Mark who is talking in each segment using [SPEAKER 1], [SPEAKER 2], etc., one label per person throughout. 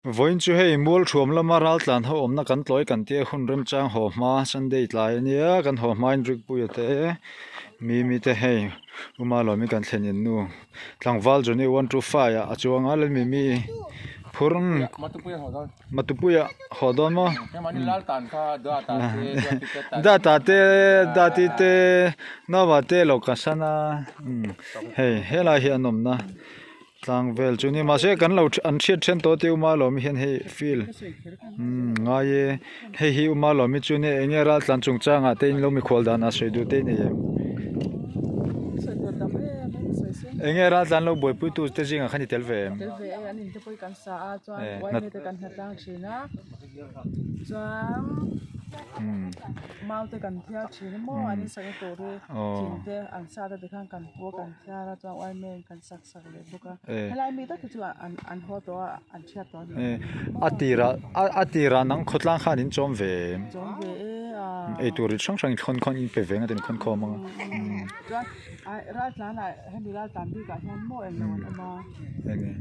[SPEAKER 1] Vawiin chu hei Mualthuam lama raltlan ho awmna kan tlawi kan tia hun remchang haw hma Sunday tlai ania kan haw hmain Rikpuia te Mimi te hei Uma Lawmi kan thlen in nu tlangval Johnny 125 ah a chuang a Lalmimi phur Matupuia haw dawn maw Data te Dati te Naua te lo kalsan a hei helai hi an awmna. Tlang vel chu ni mahse kan lo an hriat then tawh te Uma Lawmi hian hei field umm ngai e hei hi Uma Lawmi chu nia eng nge ral tlan chung changah te in lo mikhual dan a sawi duh te nei em eng nge ral tlan lo buaipui tu te zingah khan i tel ve em
[SPEAKER 2] tel ve e an in te pawh hi kan sa a chuan uaime te kan hna tlang thin a chuan mau te kan thiar thin a maw an in sakna tur hi thing te an sa te tikhan kan pu a kan thiar a chuan uaime in kan sak sak leh bawk a helai mi tak hi chu an an haw tawh a an chhiat tawh a ni
[SPEAKER 1] a tirah a tirah nang khawtlang khan in chawm ve em
[SPEAKER 2] chawm ve e a
[SPEAKER 1] eitur hrang hrang in khawn khawn in pe ve ang a tin khawn khawm ang
[SPEAKER 2] chuan ah raltlan ah hemi raltlan bik ah hian maw englo an awm a
[SPEAKER 1] enge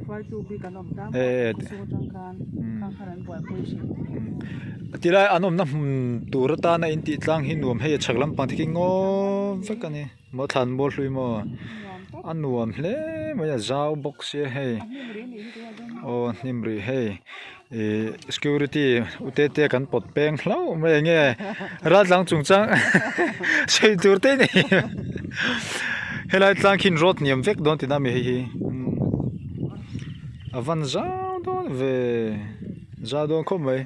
[SPEAKER 2] hruaitu bik an awm tlang a chhung atang khan khang khan an buaipui thin
[SPEAKER 1] tilai an awmna hmun tur atana in tih tlang hi nuam hei a chhak lampang te khi ngaw vek a ni. Maw thlan maw hlui maw a nuam hle mai a zau bawk sia hei aw hnim rih hei ihh security u te te kan pawt peng hlauh mai enge raltlang chung chang sawi tur te ni helai tlang khi road hniam vek dawn tihna ami hei hi a van zau dawn ve zau dawn khawp mai.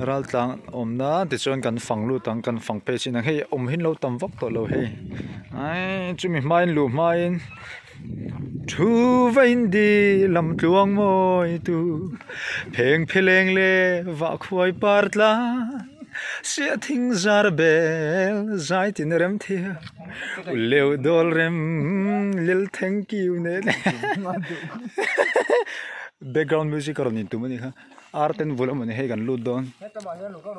[SPEAKER 1] Raltlang awmna tichuan kan fang lut ang kan fang phei chin ang hei awm hi an lo tam vak tawh lo hei aii chumi hmain luh hmain thu vain dil lam tluang mawi tu pheng pheleng leh vah khuai par tlang siah thing zar bel zai tin rem thiam uleuh dawl rem lel thank you nen background music a rawn intum a nih kha. Ar ten vul emaw ni hei kan lut dawn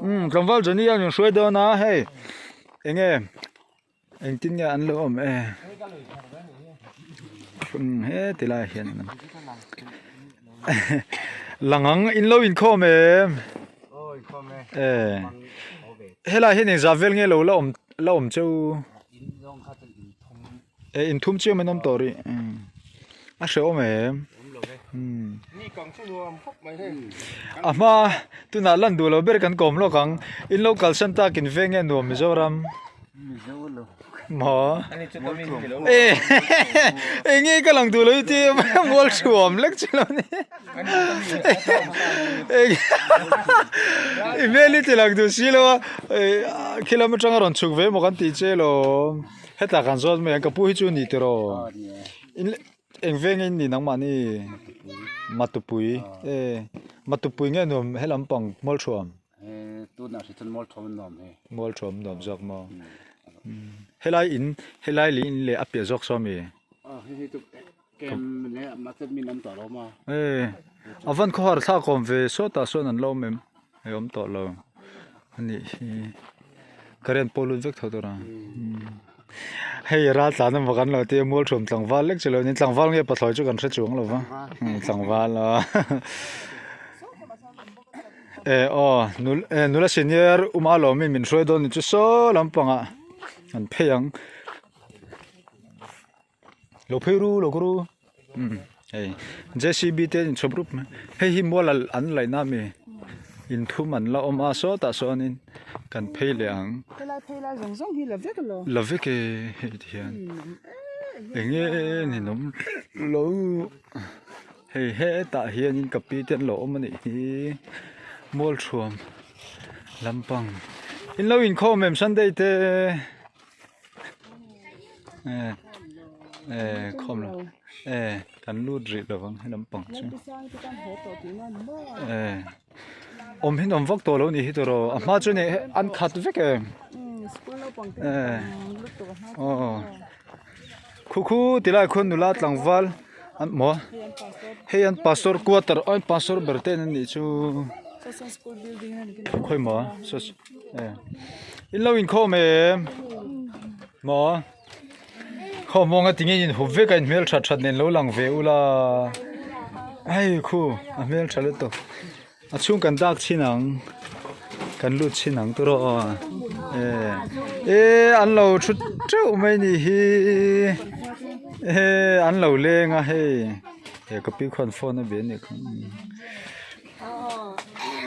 [SPEAKER 1] umm tlangval Johnny a rawn hruai dawn a hei enge engtin nge an lo awm e umm heti lai ah hian lang ang in lo inkhawm em e helai hian engzah vel nge lo la awm la awm cheu e inthum chiam an awm tawh rih a hrehawm em. A hma tunah lan duh lo ber kan kawm lawk ang in lo kalsan tak in veng nge nuam Mizoram maw e enge ka lang duh lo i ti mual thuam lek chu lo ni i hmel i ti lang duh si lo a khilam atanga rawn chhuk ve maw kan tih che lawm hetah kan zawt mai ang ka pu hi chu a ni tiraw Eng veng in ni nangmahni Matupui e Matupui nge nuam he lampang Mualthuam
[SPEAKER 3] tunah hri chuan Mualthuam an nuam he
[SPEAKER 1] Mualthuam nuam zawk maw helai in helai leh in leh a piah zawk saw mi
[SPEAKER 3] hei hei chu kem leh mahse min awm tawh lo maw
[SPEAKER 1] e a van khawhar thlak awm ve sawtah sawn an lo awm em hei awm tawh lo anih hi current pawh lut vek tho tur a hei ral tlan emaw kan lo tia mualthuam tlangval lek chu lo ni tlangval nge pathlawi chu kan hre chuang lo va tlangval a e aw nula senior uma lawmin min hruai dawn ni chu saw lampangah an phei ang. Lo phei ru lo ru umm hei J C B te an inchhawp rup mai hei hi mual an laih na ami inthum an la awm a sawtah sawnin kan phei leh ang
[SPEAKER 2] helai phei lai zawng zawng hi la vek alo
[SPEAKER 1] la vek e hei ti hian eng nge ninawm lo hei hetah hianin ka pi te an lo awm anih hi mual thuam lampang in lo inkhawm em sunday te. Eh khawm lo eh kan lut rih lo vang he lampang chu eh awm hi awm vak tawh lo nih hi tawh rawh a hma chu ni an khat vek e eh aw khu khu ti lai khuan nula tlangval an maw hei an pastor quarter an pastor ber te an nih chu khawi maw eh in lo inkhawm em maw khawm mawnga tinge in hup vek a in hmel that that nen lo lang ve ula. Hei khu a hmel tha lutuk a chhung kan dak chhin ang kan lut chhin ang tur aw e e an lo thu teuh mai ni hi e an lo leng a hei he ka pi khuan phone a bia a nih kha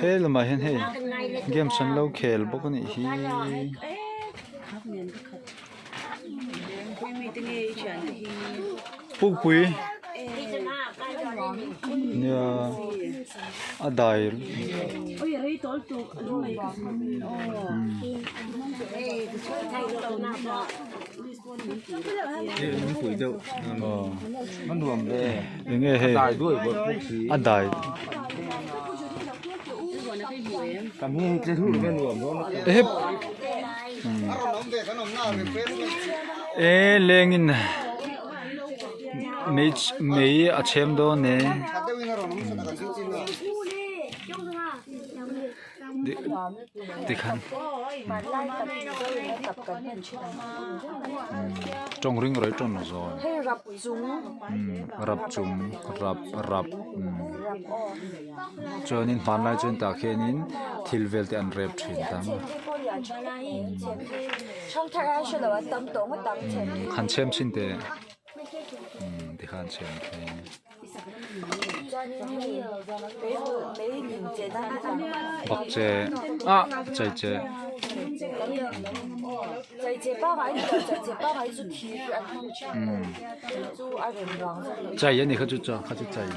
[SPEAKER 1] he lamah hian hei games an lo khel bawk a nih hi. Pukpui nia a dai enge hei a dai ehep. E lengin mei mei a chhem dawn e tikhan tawng ring rawih tawn zawn rap chung rap rap Chuanin hmanlai chuan tah khianin thil vel te an rep thin ta maw han chhem chhin teh tikhan chhem thei bakcheh ah chaicheh. Chai a ni kha chu chuan kha chu chai.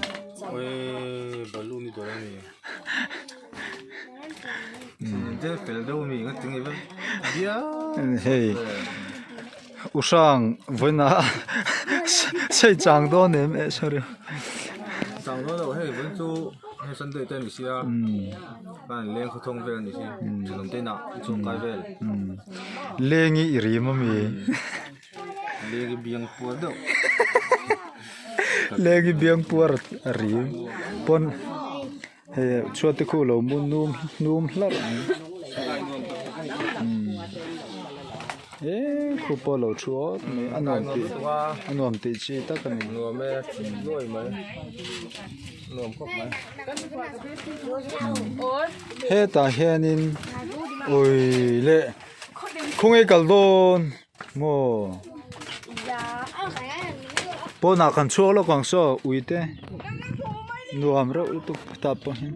[SPEAKER 1] Hei u hrang vawiina sei chang dawn em eh sorry lengi i rim ami.
[SPEAKER 4] Leng i biang puar deuh.
[SPEAKER 1] Leng i biang puar a ri pawn hei chhuat te khu lo mu num num hlarh mai umm he khu pawh lo thu awt mai a nuam tih a nuam tih chi tak a ni.
[SPEAKER 4] Nuam e nuai mai nuam khawp mai.
[SPEAKER 1] Hetah hianin ui leh khawnge kal dawn. Maw pawnah kan chhuak lawk ang saw ui te nuam reuh lutuk tah pawh hian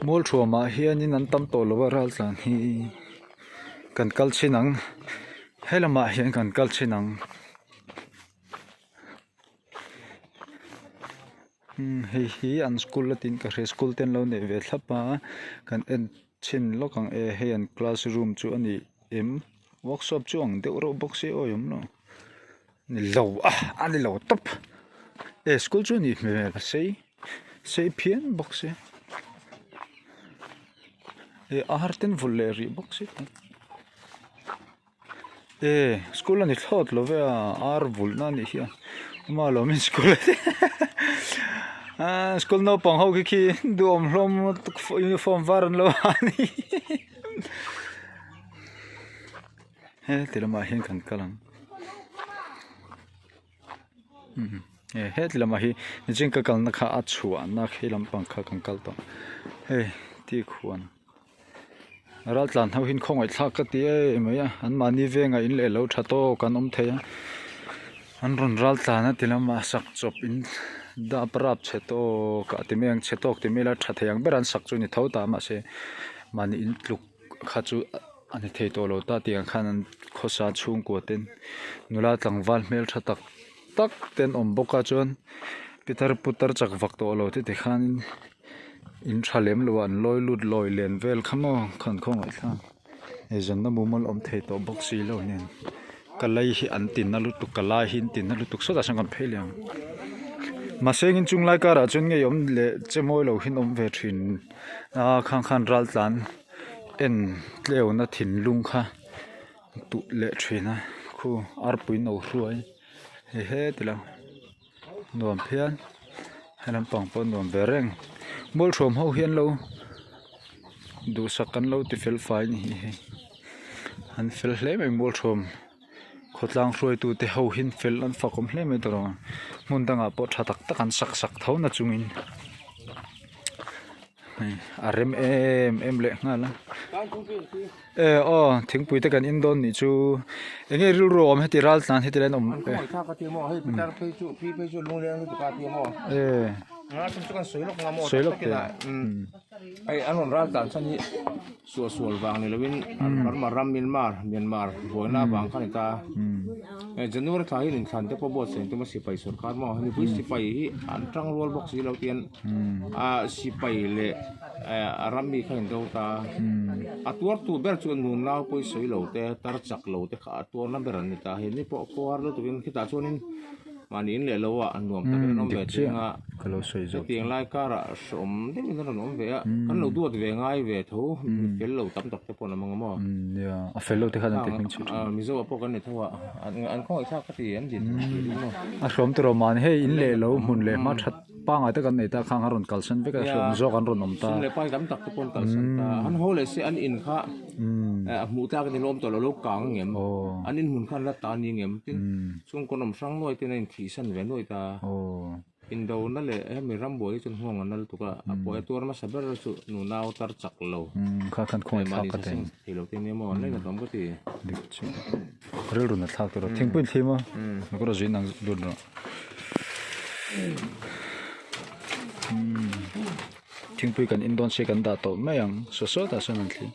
[SPEAKER 1] mual thuamah hianin an tam tawh lo a ral tlan hi kan kal chhin ang helamah hian kan kal chhin ang. Hei hi an school a tiin ka hria school te an lo neih ve thlap a kan en chhin lawk ang e hei an classroom chu a ni em workshop chu ang deuh reuh bawk se awi awm lo ni lo a a ni lo tawp e school chu a nih hmel a sei sei phian bawk se e a har ten vawlh leh rih bawk se. E school a ni thlawt lo ve a ar vulh na anih hi a ama lo min school a ah school naupang ho khi khi duhawm hlawm uniform var an lo ha a ni he ti lamah hian kan kal ang e heti lamah hi nichin ka kalna kha a chhuahna khi lampang kha kan kal tawh hei tikhuan. Raltlan ho hian khawngaih thlak ka ti em mai a an mahni vengah in leh lo tha tawk an awm thei a an rawn raltlan a ti lamah sak chawp in dap rap chhe tawk ah ti mai ang chhe tawk ti mai ila tha thei ang ber an sak chu a ni tho ta mahse mahni in tluk kha chu a ni thei tawh lo ta tih ang khan an khawsa chhungkua ten nula tlangval hmeltha tak tak te an awm bawk a chuan pitar putar chak vak tawh lo te tikhanin. In tha lem lo a an lawi lut lawi len vel kha maw khan khawngaih thlak eizawnna mumal awm thei tawh bawk si lo nen ka lei hi an ti na lutuk ka lai hi an ti na lutuk sawtah sawn kan phei leh ang mahse engin chung lai karah chuan ngei awm leh che mawi lo hian awm ve thin a khang khan ral tlan en tleuna thinlung kha tuh leh thin a khu arpui no hruai he he ti lo. Nuam phian he lampang pawh nuam ve reng mualṭhuam ho hian lo duhsak an lo ti fel fai a ni hi hei an fel hle mai mualṭhuam khawtlang hruaitu te ho hian fel an fak awm hle mai tawh lo. Hmun dangah pawh tha tak tak an sak sak tho na chungin hei a rem em em leh nghal a e aw thingpui te kan in dawn nih chu eng nge rilru a awm heti ral tlan heti lai an awm e sawi lawk teh.
[SPEAKER 4] Hei an rawn ral tlan chhan hi suah sual vang ni lovin Burma ram Myanmar Myanmar buaina avang kha a ni ta. Hei January thla hian inthlan te pawh buatsaih an tum a sipai sorkar maw mipui sipai hi an tang rual bawk si lo tian ah sipai leh a ram mi kha in do ta. A tuartu ber chu nunau pawisawi lo te tar chak lo te kha a tuarna ber an ni ta. Hei ni pawh khuar lutukin khitah chuanin. Mahni in leh lo ah nuam tak in an awm ve chiang a, hetiang lai karah hreawm deuh in a rawn awm ve a, kan lo duat ve ngai ve tho, mi fel lo tam tak te pawh an awm ang maw?
[SPEAKER 1] A fel lo te khan an ti hming chhe thin.
[SPEAKER 4] Mizo ah pawh kan ni tho a, an khawngaih thlak ka ti an din maw?
[SPEAKER 1] A hreawm tawh mahni hei in leh lo hmun leh hma that pangai tak an nei ta khang a rawn kalsan vek a, hreawm zawk an rawn awm ta.
[SPEAKER 4] Sum leh pai tam tak te pawh an kalsan ta, an haw leh se an in kha a hmuh tlak in an awm tawh lo, lo kang ang em? An in hmun khan la ta ni ang em? Tin. Chhungkaw nawm hrang nuai ten a inthih san ve nuai ta. Indona leh hemi rambuai hi chuan nghawng a nal tuk a, a pawi a tuar hmasa ber chu nunau tar chak lo.
[SPEAKER 1] Kha khan khawngaih thlak ka ti.
[SPEAKER 4] Thei lo te nia maw, an lainat awm ka ti.
[SPEAKER 1] Dik chu. Rilru na thlak tur a, thingpui in thlim a, ka rawh zin ang lut rawh. Thingpui kan in dawn se kan dah tawh mai ang, saw sawtah sawn an thlim.